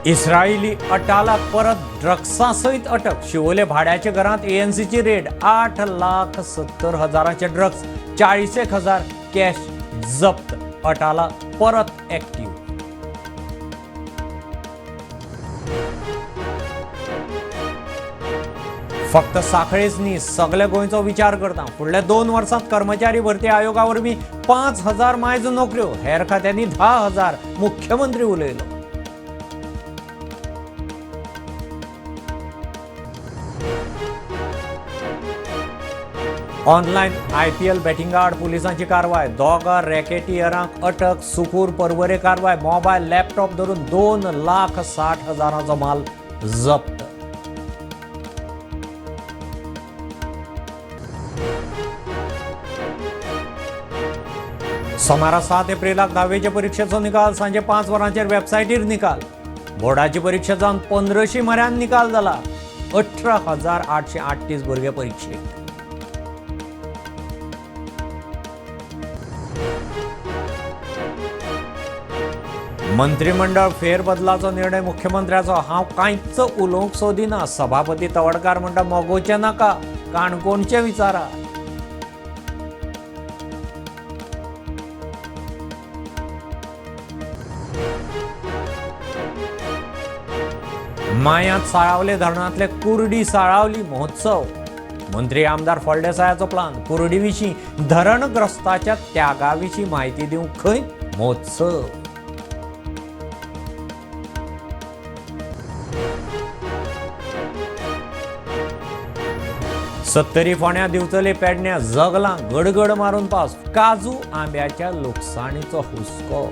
इस्रायली अटालाक परत ड्रग्सां सयत अटक. शिवोले भाड्याच्या घरांत एएनसीची रेड. 8,70,000 ड्रग्स, 40,000 कॅश जप्त. अटाला परत ऍक्टिव्ह. फक्त साखळेच न्ही, सगल्या गोंयचो विचार करता. फुडल्या 2 वर्सांत कर्मचारी भरती आयोगा वरवीं 5,000 मायज नोकऱ्यो, हेर खात्यांनी 10,000, मुख्यमंत्री उलयलो. ऑनलायन आयपीएल बॅटिंगा आड पुलिसांची कारवाय. दोगा रॅकेटियरांक अटक. सुकूर परवरे कारवाय. मोबायल, लॅपटॉप धरून 2,60,000 माल जप्त. सोमारा 7 एप्रिलाक धावेच्या परिक्षेचो निकाल. सांजे 5 वरांचेर वेबसायटीर निकाल. बोर्डाची परिक्षा जावन 1500 म्हऱ्यान निकाल जाला. 18,838 भुरगे परिक्षेक. मंत्रिमंडळ फेरबदलाचो निर्णय मुख्यमंत्र्याचो. हांव कांयच उलोवंक सोदिना. सभापती तवडकार म्हणटा, मगोचें नाका, काणकोणचें विचारा. मायांत साळावले धरणांतले कुर्डी साळावली महोत्सव. मंत्री आमदार फळदेसायाचो प्लान. कुर्डी विशीं, धरणग्रस्ताच्या त्यागा विशीं म्हायती दिवंक खंय महोत्सव. सत्तरी, फोंड्या, दिवचले, पेडण्या, जगलां गडगड मारून पावस. काजू आंब्याच्या लुकसाणीचो हुस्को.